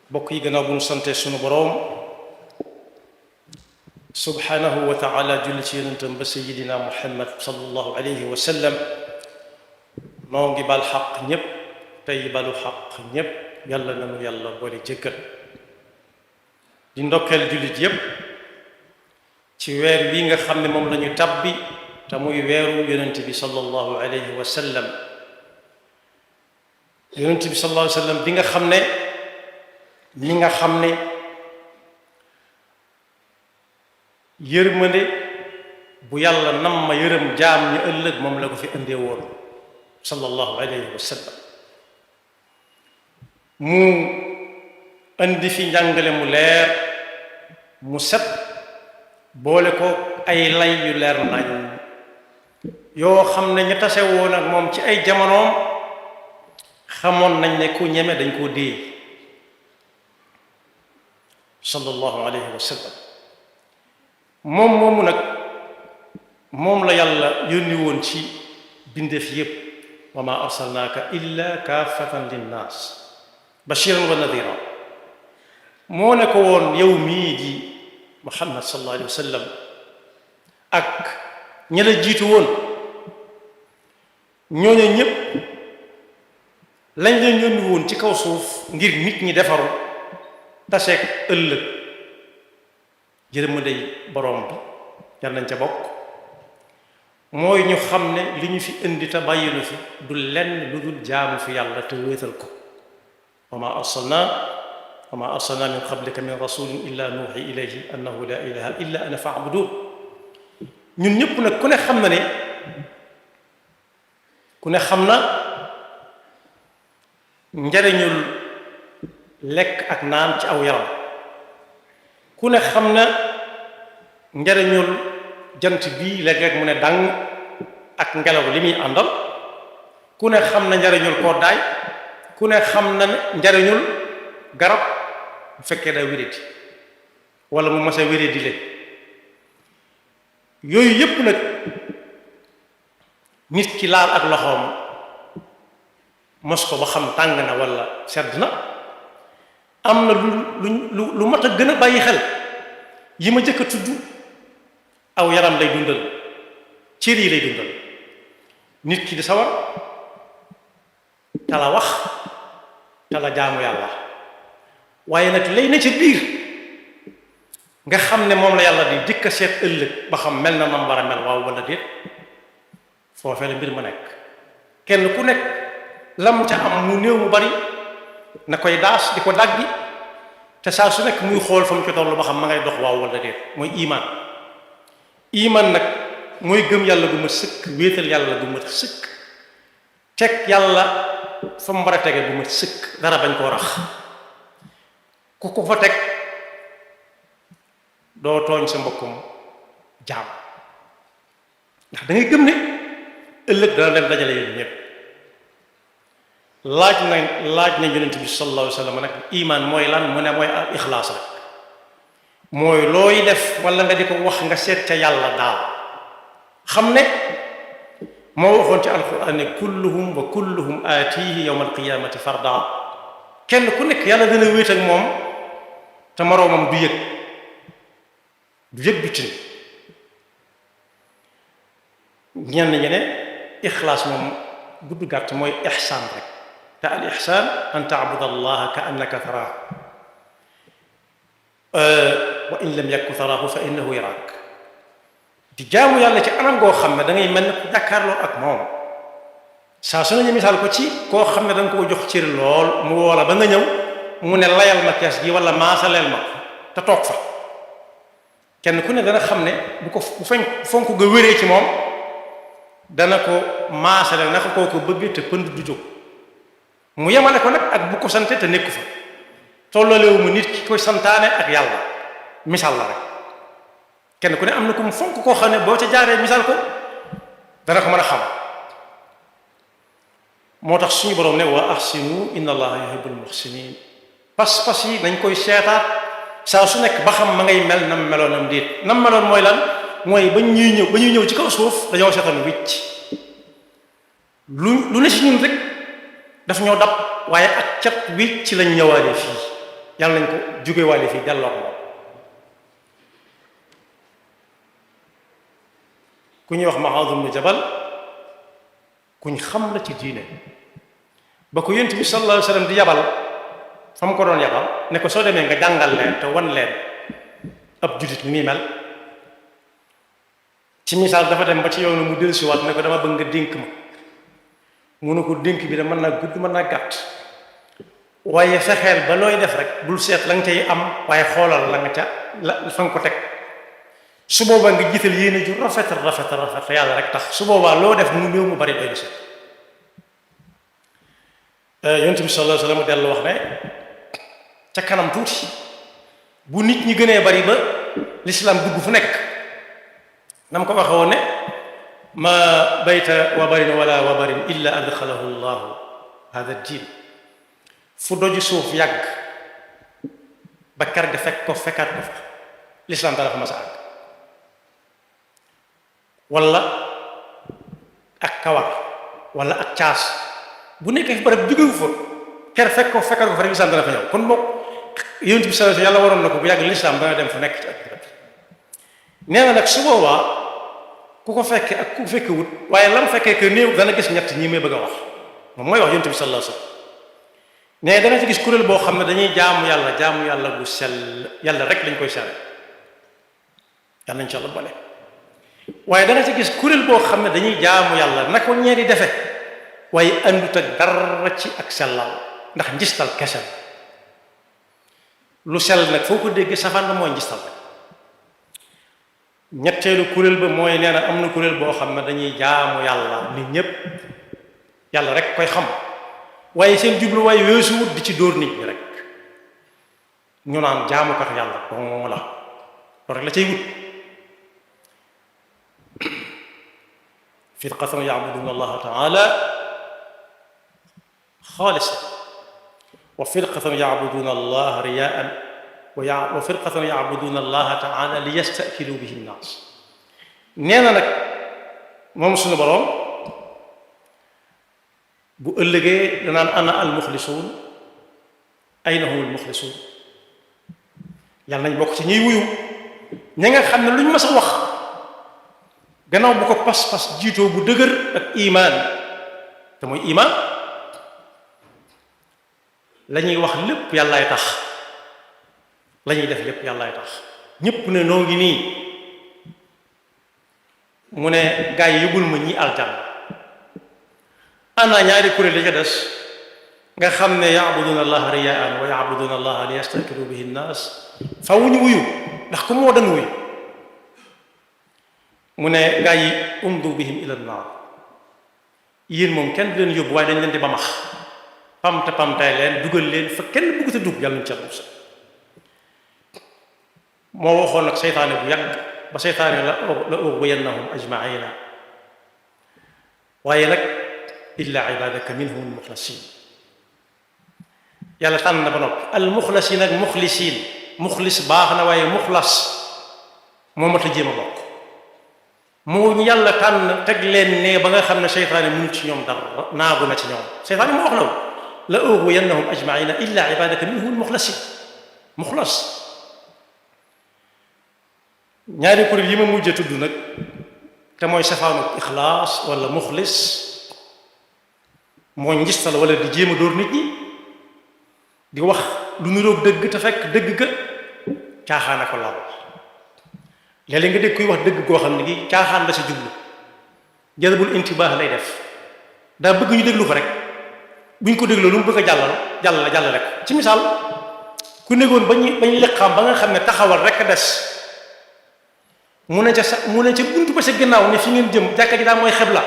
bokk yi gannaaw bu ñu sante sunu boroom subhanahu wa taala julli ci yonentam ba sayidina muhammad sallallahu alayhi wa sallam noo ngi bal xaq ñépp tey balu xaq ñépp yàlla nanu yàlla boole jëggal di ndokkeel jullit yépp ci weer wi nga xam ne moom lañu tabbi te muy weeru yonent bi sallallahu alayhi wa sallam yonent bi sallallahu alayhi wa sallam bi nga xam ne ñi nga xam ne yërmande bu yàlla nam ma yërëm jaam ñi ëllëg moom la ko fi indee woon sallallahu alayhi wa sallam mu indi fi njàngale mu leer mu set boole ko ay lay yu leer nañ yoo xam ne ñu tase woon ak moom ci ay jamonoom xamoon nañ ne ku ñeme dañ koo dee sallallahu alayhi wa sallam moom moomu nag moom la yàlla yónni woon ci bindeef yépp wa ma arsalnaaka illa kaafatan linnaas bashiran wa nadira moo ne ko woon yow mii di muhammad sallallahu alayhi wa sallam ak ña la jiitu woon ñooñu ñépp lañ leen yónni woon ci kaw suuf ngir nit ñi defaru taseeg ëllëg yërmandey borom bi yal nañ ca bokk mooy ñu xam ne li ñu fi indi te bàyyi lu fi du lenn lu dul jaamu fi yàlla te wéetal ko wa ma arsalna min qablika min rasulin illa nuuxi ilayhi annahu la ilaha illa ana fa'budun ñun ñëpp nag ku ne xam na njariñul lekk ak naan ci aw yaram ku ne xam na njariñul jant bii léeg-léeg mu ne dang ak ngelaw li muy àndal ku ne xam na njariñul koddaay ku ne xam na njariñul garab bu fekkee daa wéradi wala mu mas a wéradi leen yooyu yépp nag nit ki laal ak loxoom mos ko ba xam tàng na wala sedd na am na lu mat a gën a bàyyi xel yi ma jëkk a tudd aw yaram lay dundal cër yi lay dundal nit ki di sawar tala wax tala jaamu yàlla waaye nag lay na ci biir nga xam ne moom la yàlla di dikk a seet ëllëg ba xam mel na nam war a mel waaw wala déet foofee la mbir ma nekk kenn ku nekk lam ca am mu néew mu bari na koy daas di ko daggi te saa su nekk muy xool fa mu ci tollu ba xam ma ngay dox waaw wala déet mooy iman nag mooy gëm yàlla gu mat sëkk wéetal yàlla gu mat sëkk teg yàlla fa mu war a tege gu mat sëkk dara bañ koo rax ku ko fa teg doo tooñ sa mbokkum jaam ndax da ngay gëm ne ëllëg dana leen dajale yéen ñëpp laaj na yonent bi sallallahu alayhi wa sallam nag iman mooy lan mu ne mooy al ixlaas rek mooy looy def wala nga di ko wax nga seet ca yàlla daal xam ne moo waxoon ci alquran ne kulluhum wa kulluhum aatihi yawma alqiyamati farda kenn ku nekk yàlla dana wéet ak moom te moroomam du yëg du tin ñenn ñi ne ixlaas moom gudd gàtt mooy ixsaan rek te al ixsaan an taabud allaha ka annaka taraahu wa in lam yakun taraahu fa innahu yaraak di jaamu yàlla ci anam goo xam ne da ngay mel ne ku jàkkaarloo ak moom saa su nañu misaal ko ci koo xam ne da nga koo jox cër lool mu woola ba nga ñëw mu ne layal ma kees gi wala maasaleel ma te toog fa kenn ku ne dana xam ne bu fonk nga wéree ci moom dana ko maasaleel naka koo ko bëgg te pënd du jóg mu yemale ko nag ak bu ko sante te nekku fa tollalewu mu nit ki koy santaane ak yàlla misaal la rek kenn ku ne am na ko mu fonk koo xam ne boo ca jaaree misaal ko dana ko mën a xam moo tax suñu boroom ne wa ahsinu inna allaha yuhibbul muhsinin pas-pas yi nañ koy seetaat saa su nekk ba xam ma ngay mel nam meloon am déet nam meloon mooy lan mooy ba ñuy ñëw ci kaw suuf dañoo seetoon wicc lu ne si ñun rek daf ñoo dab waaye ak cat wi ci lañ ñëwaale fii yàlla nañ ko jógewaale fii delloo ko ku ñuy wax Muaaz ibn Jabal kuñ xam la ci diine ba ko yonent bi sallallahu alayhi wa sallam di yabal fa mu ko doon yabal ne ko soo demee nga jàngal leen te wan leen ab jullit ni muy mel ci misaal dafa dem ba ci yoonu mu dellusiwaat ne ko dama bëgg nga dénk ma mu ne ko dénk bi de mën naa gudd mën naa gàtt waaye fexeel ba looy def rek bul seet la nga cay am waaye xoolal la nga ca la fa nga ko teg su boobaa nga jiital yéene ju rafet te yàlla rek tax su boobaa loo def mu néew mu bari doy na si yonent bi sallallahu alayhi wa sallam dellu wax ne ca kanam tuuti bu nit ñi gënee bari ba lislaam dugg fu nekk na mu ko waxe woon ne ma bayta wabarin wala wabarin illa adxalahu llahu hada diin fu doju suuf yàgg ba kar ga fekk ko fekkaat ko fa lislaam dara fa mas a àgg wala ak kawar wala ak caas bu nekkee fi barab jógewu fa ker fekk ko fekkaat ko fa rek lislaam dana fa ñëw kon bokk yonent bi sallallahu alayhi wasallam yàlla waroon na ko bu yàgg lislaam dana dem fu nekk ci ak nee na nag su boobaa ku ko fekke ak ku fekke wut waaye lam fekkee que néew dana gis ñett ñi may bëgg a wax moom mooy wax yonent bi sallallahu alayhi wasallam ne dana ci gis kuréel boo xam ne dañuy jaamu yàlla bu sell yàlla rek lañ koy sell yàlla nañ ci yàlla boole waaye dana ci gis kuréel boo xam ne dañuy jaamu yàlla na ko ñee di defe waaye andut ak dara ci ak sellal ndax njistal kese lu sell nag foo ko dégg safaan la mooy njistal rek ñetteelu kuréel ba mooy nee na am na kuréel boo xam ne dañuy jaamu yàlla nit ñépp yàlla rek koy xam waaye seen jubluwaay weesuwut di ci dóor nit ñi rek ñu naan jaamukat yàlla dong la loolu rek la cay wut firqatan ya'buduna allaha ta'ala xaalisan wa firqatan ya'buduna allaha riya'an wa firqatan ya'buduna allaha ta'ala li yasta'kilu bihi nnaas nee na nag moom suñu boroom bu ëllëgee danaan ana almuxlisuun ayna hum almuxlisuun yàlla nañ bokk ci ñuy wuyu ña nga xam ne lu ñu mës a wax gannaaw bu ko pas-pas jiitoo bu dëgër ak imaan te mooy imaan la ñuy wax lépp yàllaay tax la ñuy def lépp yàllaay tax ñépp ne noo ngi nii mu ne gaa yi yóbbul ma ñi aljanna ana ñaari kuréel yi ca des nga xam ne yaabuduna allaha riyaan wa yaabuduna allaha li yastakiru bihi nnaas faw ñu wuyu ndax ku moo dan wuyu mu ne gaa yi umdu bihim ila nnaar yéen moom kenn du leen yóbbu waaye dañ leen di ba max pamtay leen dugal leen fa kenn bëgg te dugg yàlla ñu ca musa moo waxoon nag seytaane bu yàgg ba seytaane la ughwiyannahum ajmaina waaye nag illa ibadaka minhum almuxlasin yàlla tànn na ba noppi almuxlasin ak muxlisin muxlis baax na waaye muxlas moo mat a jéem a bokk moo ñu yàlla tànn teg leen ne ba nga xam ne seytaane mënul ci ñoom dara naagu na ci ñoom seytaane moo wax law la ughwiyannahum ajmaina illa ibadaka minhum almuxlasin muxlas ñaari kuréel yi ma mujj tudd nag te mooy safaanu ixlaas wala muxlis moo njistal wala di jéem a dóor nit ñi di wax lu niroog dëgg te fekk dëgg ga caaxaan ko laal léeg-léeg nga dégg kuy wax dëgg goo xam ne gi caaxaan la sa jublu jalbul intibaax lay def daa bëgg ñu déglu ko rek buñ ko dégloo lu mu bëgg a jàllal rek ci misaal ku négoon bañ liqaam ba nga xam ne taxawal rek a des mu ne ca buntu ba sa ginnaaw ne fi ngeen jëm jàkka ji daal mooy xebla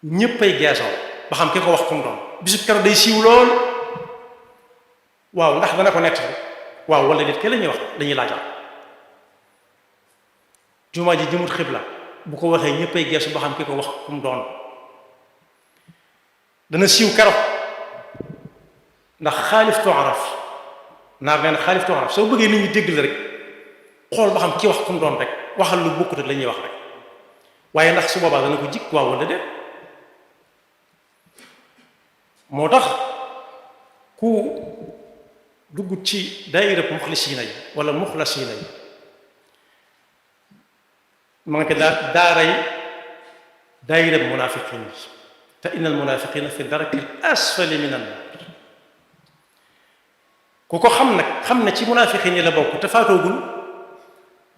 ñéppay geesoo ba xam ki ko wax kum doon bisub keroog day siiw lool waaw ndax dana ko nett waaw wala nit ke la ñuy wax dañuy laajal jumaa ji jëmut xibla bu ko waxee ñéppay geesu ba xam ki ko wax kum doon dana siiw keroog ndax xaalif tu'raf naar neen xaalif tu'raf soo bëggee nit ñi dégg la rek xool ba xam ki wax kum doon rek waxal lu bokkut ak la ñuy wax rek waaye ndax su boobaa dana ko jikk waaw wala déet moo tax ku dugg ci daayira muxlisiina yi wala muxlasiina yi ma nga ko daaray daayira munaafiqiin yi te inna al munaafiqiina fi daraki al asfali min an naar ku ko xam nag xam ne ci munaafiqiin yi la bokk te faatoogul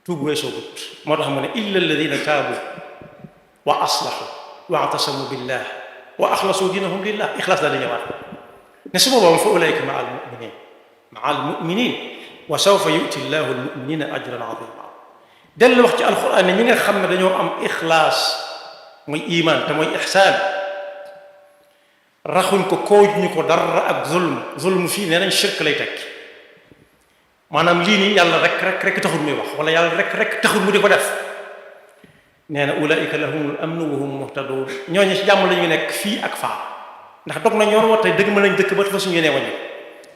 tuub weesoogut moo tax mu ne illa alladina taabu wa aslahu wa atasamu billah wa axlasu diinahum lillah ixlaas daal di ñëwaat ne su boobaa fa ulaika maa almuminin wa sawfa yuti llahu almuminina ajran azima dellu wax ci alquran ne ñi nga xam ne dañoo am ixlaas muy iman te mooy ixsaan raxuñ ko koojuñu ko dara ak zulm fii nee nañ shirk lay tekki maanaam lii nii yàlla rek taxul muy wax wala yàlla rek taxul mu di ko def nee na ulaika lahumul amnu wa hum muhtadun ñooñu ci jàmm la ñu nekk fii ak faa ndax dog na ñoon wa tey dëgg mën nañ dëkk ba fa suñu yéenee wañu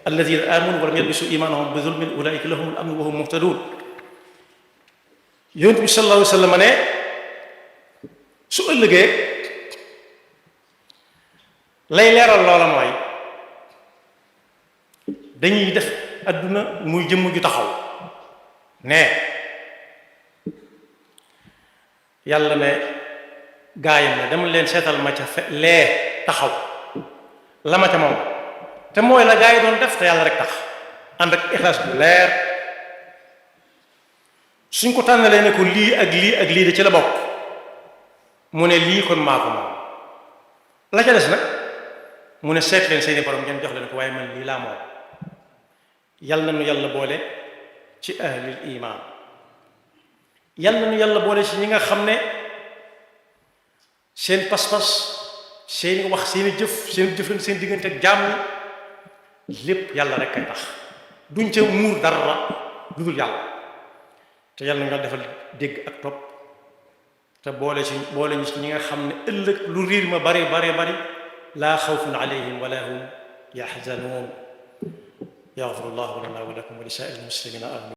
alladina amanu wa lam yalbisu imanahum bi zulmin ulaika lahumul amnu wa hum muhtadun yonent bi sallallahu alayhi wa sallam ne su ëllëgee lay leeral loola mooy dañuy def adduna muy jëmm ju taxaw ne yàlla ne gaayam ne dama leen seetal ma ca lee taxaw la ma ca moom te mooy la gaa yi doon def te yàlla rek tax ànd ak ixlaas bu leer suñ ko tànnalee ne ko lii ak lii ak lii de ci la bokk mu ne lii kon maa ko moom la ca des nag mu ne seet leen seeni borom ngeen jox leen ko waaye man lii laa moom yàlla na nu yàlla boole ci ahlil iman yàlla na nu yàlla boole ci ñi nga xam ne seen pas-pas seeni wax seeni jëf seen jëflante seen diggante ak jaam ñi lépp yàlla rek kay tax duñ ca muur dara lu dul yàlla te yàlla na nga defal dégg ak topp te boole ñu ci ñi nga xam ne ëllëg lu riir ma bari laa xawfun alayhim wala hum yaxzanuun yaxfirullahu lana wa lakum wa li saa'iril muslimina amin